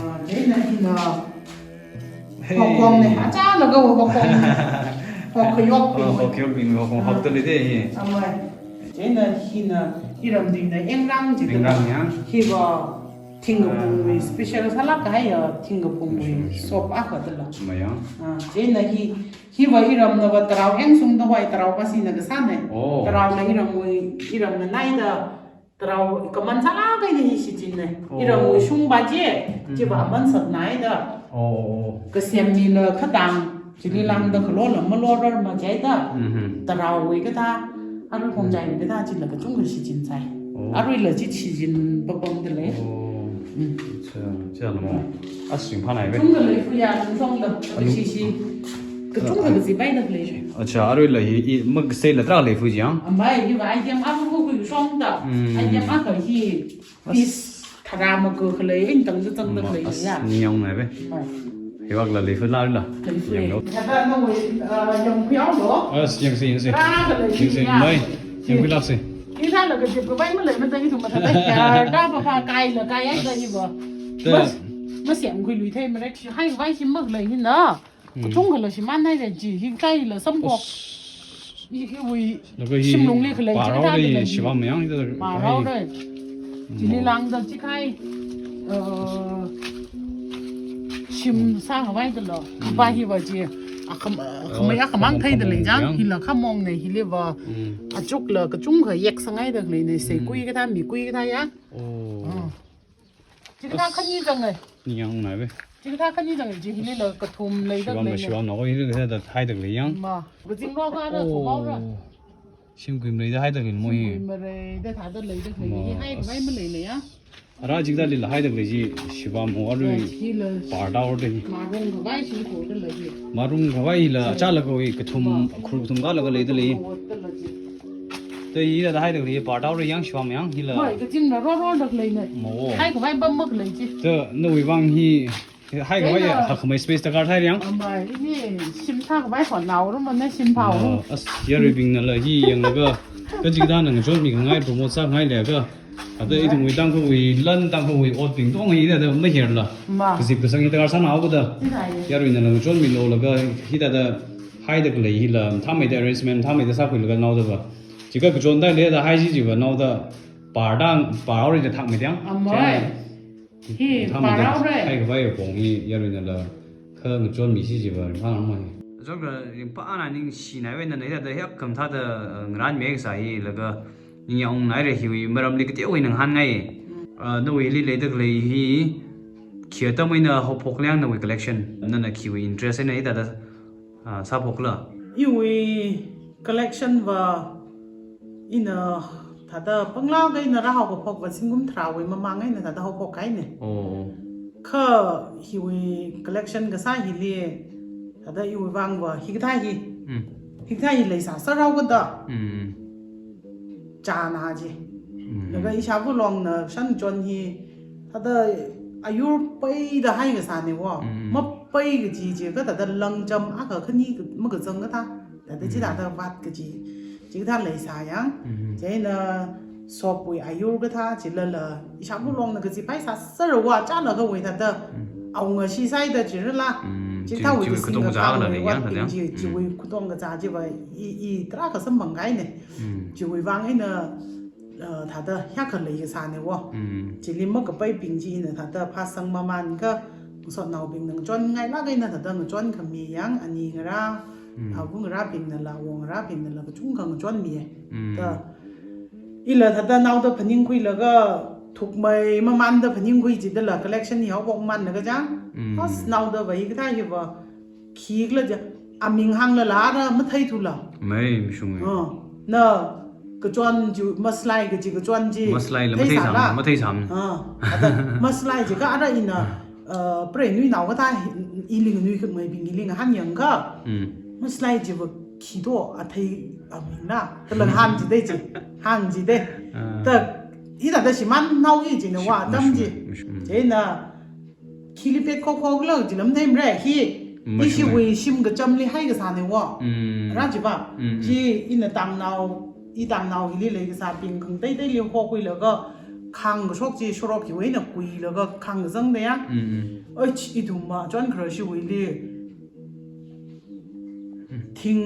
Ah, chieina hina. Hey. Hokong ne, achālaga hokong ne. Hokhayok ping. Ah, hokhayok ping, hokong hok tali de hi. Amai. Chieina hina iram tuina engrang chida. Engrang ya. Hi va. Thingkaphungwui, ah, special sālāk kahai ya, thingkaphungwui, mm, soap akha dala. Mayang. Ah, chieina hi, hi va iramna va tarao engsung da vai tarao pa sina kasā ne. Oh. Tarao na iramwui, iramna naida, tarao kaman sālāk kahai ni hi shichin ne. Oh. Iramwui shung ba je, mm, chi va aman sat naida. Oh, oh, oh. Kasemmi la khatang. Chili lāngda khalo la malorar ma jaida. Mhm. Taraowui kathā, arui khongjaili kathā chila kachungkha shichin sai. Oh. Aruila chi shichin papam da lei. Oh. Mm. Cha, cha na mo. As sing phanai ve. Chungkha lei fu ya, chungchong da. Anu. Shi shi. Kachungkha, ah, kazi bai da lei. Acha, aruila hi, i, mag sei la tra lei fu jiang. Amai, hi va item abu bu ku shong da. Mm. Item akha hi. As. Piece tharā makakhalei, eina tangda tangda khalei ya. As, ningyāng nai ve. Ai. Hiwak la leifu la la. Leifu. Yanglu. Thāda nawui, ah, yangkhui ao lo. As, yangsi, yangsi. Rā khalei. Yangsi, ya. Mai. Yangkhui lāksi. Hithālaga jip khavai malei, matai ithum mathāda. Ya, da pa pa kai la, kai ai da iva. Da. Mas, mas yangkhuilui thei marek, hai khavai shim makhalei hina. Mm. Kachungkha la shimānhaira ji, hi kaila samphok. Us. I, iwui. Laga hi shimlungli khalei ji pārao kathā da khalei. Shiva mayang da. Pārao da. Mm. Chili lāngda chi khai, uh, shim sākhavai da lo. Mm. Kapa hi va ji. Akham, akham, oh, akhamang thei da lei jang. Khamong. Hila khamong ne, hili va. Mm. Achuk la kachungkha yek sāngai da lei ne, sei, mm, kui kathā, mi kui kathā ya. Oh. Mm. Chikathā khani zang e. Ningyāng nai ve. Chikathā khani zang e, chi hili la kathum lei da lei. Shivam la, shivam na, oh, hili la da thai da lei yang. Ma, kazing lo ka ra, oh, ko mau ra. Shim kui malei da hai da lei mo hi. Shim kui malei da thāda lei da lei. Ma, hi hai as-, vai malei lei ya. Ara jik da lei la hai da lei ji shivam o arui. Hila. Pārao da hi. Marung khavai shi ko da lei. Marung khavai la, chi. Chālaga wi kathum, ma, khur kathum kalaga lei da lei. Ko da lei ji. Da hi da hai da lei pārao da yang shivam yang hila. Hoi, kazing la ro ro da lei ne. Mo. Hai khavai bam mak lei ji. Da nawui vang hi, hai khavai ya, chieina hakhamei space da kar thai yang. Amai, ini shim sākhavai hon nao ru ma ne shim phao ru. Ah, as, yaruibingna la hi yanglaga. Kachikathā nang chotmi khangai promote sāngai le ka. Ada ithumwui Tangkhulwui lan Tangkhulwui otbing tong hi da da mahir la. Ma. Kazip kasang hi da kar sānao ka da. Chi da ye. Yaruina la chotmi lo laga hi da da hai da lei hila. Thamei da arrangement, thamei da sākhui laga nao da ba. Chika kachon da le da hai ji ji ba nao da. Pārao, pārao ri da thak mi tiang. Amai. Chieina. Hi, thamei da pārao ri. Hai khavai pong hi yaruina la. Kha ngachonmi shi ji ba, ringphā ngamai. Achon kha ringphā na ningshi nai ve na, na hi da, da hi akam thāda, uh, ngaran me kasā hi, laga ningyāng nai re hiwui maramli kateowui nang hānngai. Uh, nawui hili lei da khalei hi, khi atam eina haophok liang nawui collection, nana khiwui interest eina hi da da, uh, sāphok la. Iwui collection va, ina thāda panglāk eina rāhaokaphok va zingkum tharāwui mamāng eina thāda haophok kahai ne. Oh, oh. Kha hiwui collection kasā hili, thāda iwui vang va, hikathā hi. Mm. Hikathā hi leisā sārao ka da. Mm. Chāna ji. Mm. Laga ishāvā longna shanchon hi, thāda ayur paida hai kasā ne wo. Mm. Mapai kaji ji ka thāda langcham akha khani ka, makazang kathā. Thāda chi, mm, thāda vat kaji. Chikathā leisā yang. Mm. Chieina soap wui ayur kathā chila la. Ishāvā longna kaji paisā sāra wa chālaga wui thāda. Mm. Awunga shi sai da chira la. Mm. Chithāwui chi, chiwui kasing katonga kakā zāla wui lei ya, otping thāda. Chi, Mm. chiwui katonga zā chiva i, i tarākha samphang kahaina. Mm. Chiwui vang eina, uh, thāda hiyākha leikasāna wo. Mm. Chili makapaibing china thāda phasang mamānakha, ngasotnaobingna ngachonngailāk eina thāda ngachonkhami yang, ani ngarā, Mm. avu ngarābingnala, awo ngarābingnala, kachungkha ngachonmiya. Mm. Da, ila thāda naoda phaningkhuilaga, thukmei mamānda phaningkhui chidala, collection hi haophok mamānlaga chang. Mm. As naoda va hikathā hiva, khikhala ja, aming hānglala ara matheithula. Mei, mashunga. Oh, na kachon chi, maslai kaji kachon chi. Maslaila matheisāla. Matheisām, matheisām. Ah, ada maslai jiakha ara ina, uh, preinuinao kathā hi, ili nganuikhakmeibing ili ngahānyangakha. Mm. Maslai chiva khi to athei amingna. Kala hāng chida chi, hāng chida. Ah. Da, hithāda shimānhaoki china wa, Shi-, atam chi. Mashunga, mashunga. Chieina, khili petkhok khokla jila matheimara hi. Mashunga. Ishiwui shim kachamli haikasāna wo. Mm. Rā chiva. Mm, mm. Chi ina tangnao, i tangnao hili leikasābing khangateiteili hokhuilaga, khāngkashok chi sorok hiwui eina kuilaga khāngkazangda ya. Mm, mm. Oi, chi ithum machon kharashiwuili. Mm. Thing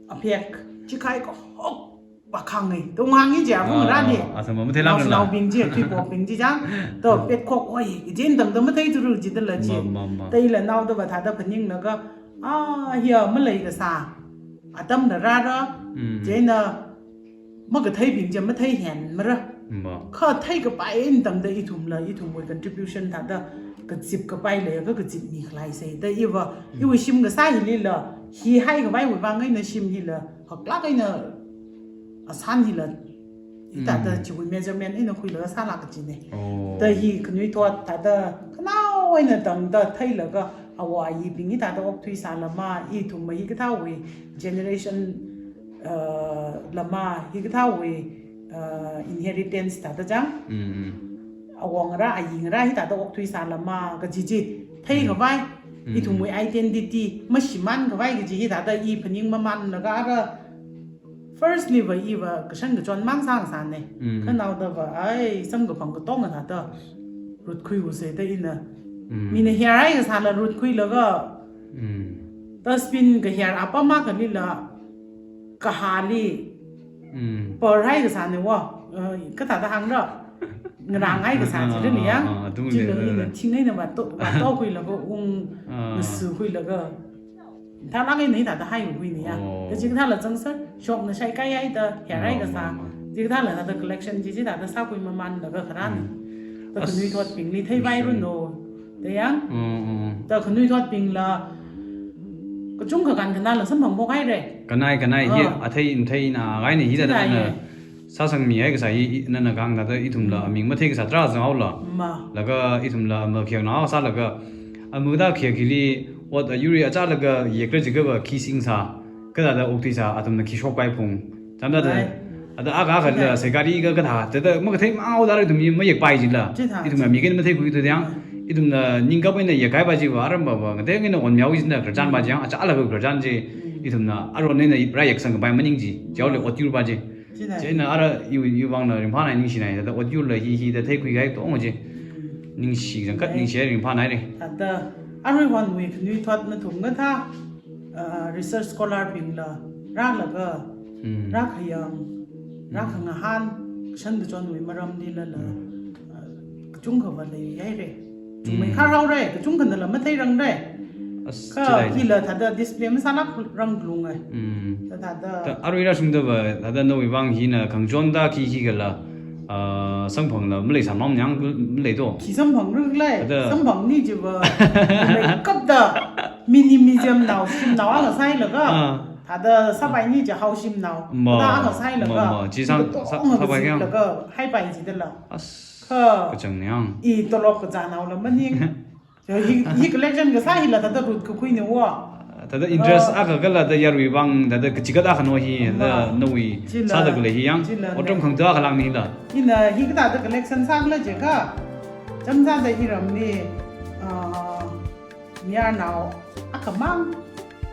aphek, chi khai kahok. Pakhang e, tunghangi je, avung Ah, rani. Ah, asama matheilāk Naoshinaobing je, thuipokbing je jang. To, petkhok oi, jen dangda matheithura jidala je. Ma, ma, ma. Taila naoda va thāda phaninglaga, ah, hiya maleikasā. Atamna rāra, Mm. chieina makatheibing je matheihenmara. Ma. Kha theikapai eina tangda ithumla, ithumwui contribution thāda kazip kapai leiakha kazipmi khaleisai. Da iva, Mm. iwui shim kasā hilila, hi haikapaiwui vang eina shim hila, haklāk eina asān hila, hithāda Mm. chiwui measurement eina khuilaga sālāk kachina. Oh. Da hi khanuithot thāda khanao eina tangda theilaga awo ayibing hithāda okthuisāla ma, ithum ma hikathāwui generation, uh, la ma, hikathāwui, uh, inheritance thāda chang. Mm, mm. Awo ngarā, ayi ngarā hithāda okthuisāla ma, kaji chi theikhavai, Mm. ithumwui identity mashimānkhavai kaji hithāda i phaning mamānlaga ara firstly va iva kashan kachon mang sāngasāna. Mm. Khanaoda va, ai, samkaphang katonga thāda rutkhui use da ina. Mm. Mina hiyar haikasāla rutkhuilaga Mm. dustbin kahiyar apam akhalila kahāli Mm. par haikasāna wo. Eh, kathāda hāngra. Ngarāngai kasā Ah, chili ah, yang. Ah, ah, athum Chili ni, ina ah. thing eina va to, va tokhuilaga ung Ah. ngasukhuilaga. Thālāk eina hithāda haiwui ni ya. Oh. Kaji kathāla zangser, shokna shaikai haida, hiyar Ah, haikasā. ma, ma. Chi kathāla thāda collection chi, chi thāda sākhui mamānlaga kharān. Mm. Da As-, khanuithotbingli theipairanu. Da yang. Mm, mm. Da khanuithotbingla kachungkha kankhanāla samphangphok haira. Kanai, kanai, hi Ah. athei, atheina, kahaina hithāda Chithāya. nana sāsangmi haikasā hi, i, nana kahāng thāda ithumla Mm. aming matheikasā tarā zanghaola. Ma. Laga ithumla ama khayaknao sālaga, ama kathā khayak hili ot ayurli achālaga yekra jiakha va khi singsā, kathāda okthuisā, athumna khi shokpai phung. Chamda da, Right. ada akha akha Chithā. da, saikari ka kathā, thāda makathei manghaoda ithum mi mayekpai jila. Chithā, Ithumla chithā. mi khen matheikhui tu yang, ithumna ningkap eina yekkaipa chiva, aramba va, ngatei eina onmiao jila, khararchanpa Mm. chang, achālaga khararchan chi, Mm. ithumna aron eina rāyeksangkapai maning chi, chaole Mm. otyurpa chi. Chithā. Chieina ara iwui, iwui vangla ringphānai ningshinai, thāda otyurla hi, hithāda theikhuikahai tong chi. Mm. Ningshi kachangkhat, Right. ningshi ringphānai re. Thāda, aruihonwui khanuithot nathum kathā, uh, research scholar bingla rālaga, Mm. rākhayang, Mm. rākhangahān, kashan kachonwui maramlila la, Mm. uh, kachungkha va leihaira. Chungmei Mm. kharhaora, kachungkhanala matheirangra. As, Kha chithāya. ila thāda display masālākrang phalunga. Mm. Thāda. Da arui rāshungda va, thāda nawui vang hina khangachonda khi khikhala, ah, samphangla maleisāmamniang malei to. Khi samphangrakhala, Thāda. samphangni chiva, leikapda, mini museum nao, shimnao akha sāhailaga, Ah. thāda sāpaini chi haoshimnao, Ma, thāda akha sāhailaga, ma, ma, chi sang, katonga sa-, sāpai kayang. kaziplaga, haipai jidala. As, Kha, kachangniang. i tolop kazānaola maning. Hi, hi collection kasā hila thāda rutkakhuina wo. Thāda interest Ah. akha kala da yarui vang, thāda kachigat akha no hi, Ma. thāda nawui Chila. sāda khalei hi yang, Chila otram ne. khangda akha langni da. Ina hikathāda collection sākhala jiakha, chamsāda iramli, ah, mayarnao akhamang,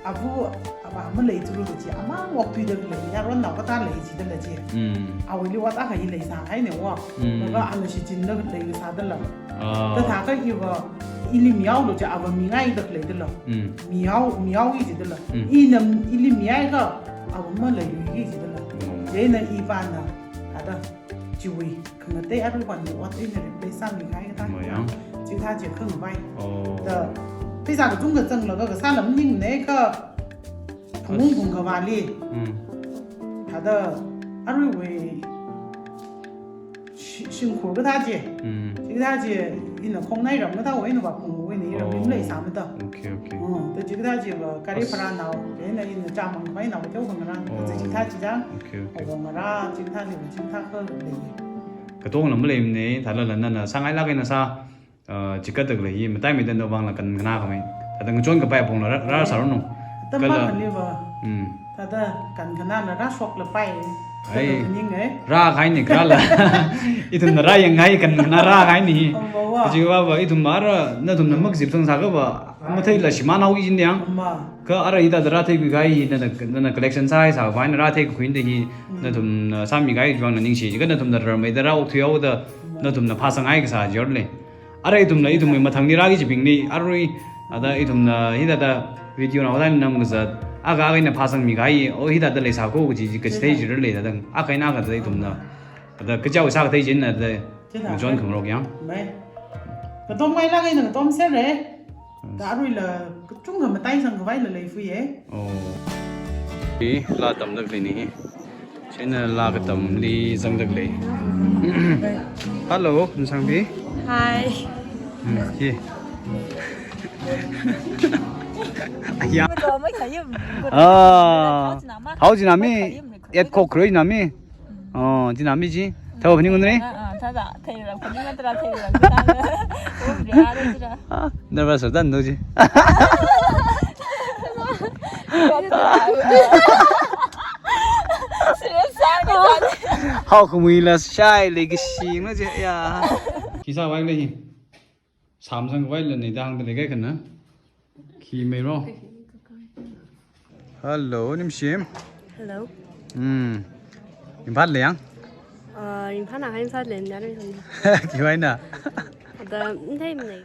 ava, ava maleithura kaji, amang okthuida khalei, yaronnao kathā lei jidala chi. Mm. Awuili ot akha hi leisāhaina wo. Mm. Laga ana shichinda leikasādala. Ah. Kathākha iva, ili mihaolu chi ava mingai da khalei dala. Mm. Mihao, mihaoki jidala. Mm. Ina ili mihaiakha ava maleiluiki jidala. Mm. Chieina ipāna, thāda, chiwui khangatei aruiwui ot eina replace sāmingai da. Mayang. Chithā chi khangavai. Oh. Da, pheisā kachungkha zanglaga kasāla maningmana kha phungungkhavāli. Mm. Thāda, aruiwui shi-, shimkhur kathā chi. Mm. Chikathā chi, ina khongnai ram kathāwui eina vāphungwui eina iram Oh. Rim leisāmada. Okay, okay. Mm, da chikathā chiva gari As- bhara nao, eina ina chāmang khavai nao teokha ngarā, Oh. da chikathā chi chang. Okay, okay. Ava ngarā, chikathāli, chikathā khalei. Katongla maleimana, thālala nana sāngailāk eina sā, ah, chikatdalei hi, mataimeida nawui vangla kankhanā khamei. Thāda ngachonkapai apongla rā, rāsāranu. Atam Kala makhanliva. Mm. Thāda kankhanāla rāshoklapai. Ai. Thāda maning, eh. Rākahaina kala. Ithumna rāyangngai kankhanā rākahaina hi. Oh, wow, wow. Kajiva va ithum ara, nathumna makazipsang sākha va, matheila shimānhaoki jin yang. Ma. Kha ara hithāda rātheikhuikahai hi, nana, nana collection sāhai sākhavai eina rātheikhuida hi, Mm. nathumna sāmikahai vangla ningshi, kha nathumna rarmeida rāokthuihaoda, Ma. nathumna phāsangngai kasā jorle. Ara ithumla, ithumwui mathangli rāki kajibingli, arui, thāda ithumna, hithāda video na hoda nam kazat, akha akha eina phāsangmikahai, oh, hithāda leisāko kaji, kachithei Chithei. jirale, thāda, akha eina akha thāda ithumna, thāda kachao sākathei china, thāda, Chithei. ngachon khangarok yang. Mai. Katomngailāk eina katomsere. Da aruila kachungkha mataisang khavaila leifui, eh. Oh. Hi, laa tamdalei ni. Chieina laa katamli zangdalei. Hello, Nangsangbi. Hi. Hmm, hi. Aya. Betul, mai kayum. Ah. Hao jinami. Mai kayum, mai kayum. Et kok kro jinami. Oh, jinami ji. Thao phaningunre? Ah, ah, thāda, theiram, phaning matra theiram, thāda. Oh, bia, ada jira. Ah, nervous dan do ji. Serious sāni, sāni. Haokhamuila shai leikashi ma ji, ya. Khi sāvai lei hi. Samsung vai lei ni da hāngdalei kaikhana. Khi meiro. Hello, Nimshim. Hello. Hmm. Imphal lei yang? Ah, Imphal na hai Imphal lei, nara Imphal. Khiwui eina? Da, ndai mne.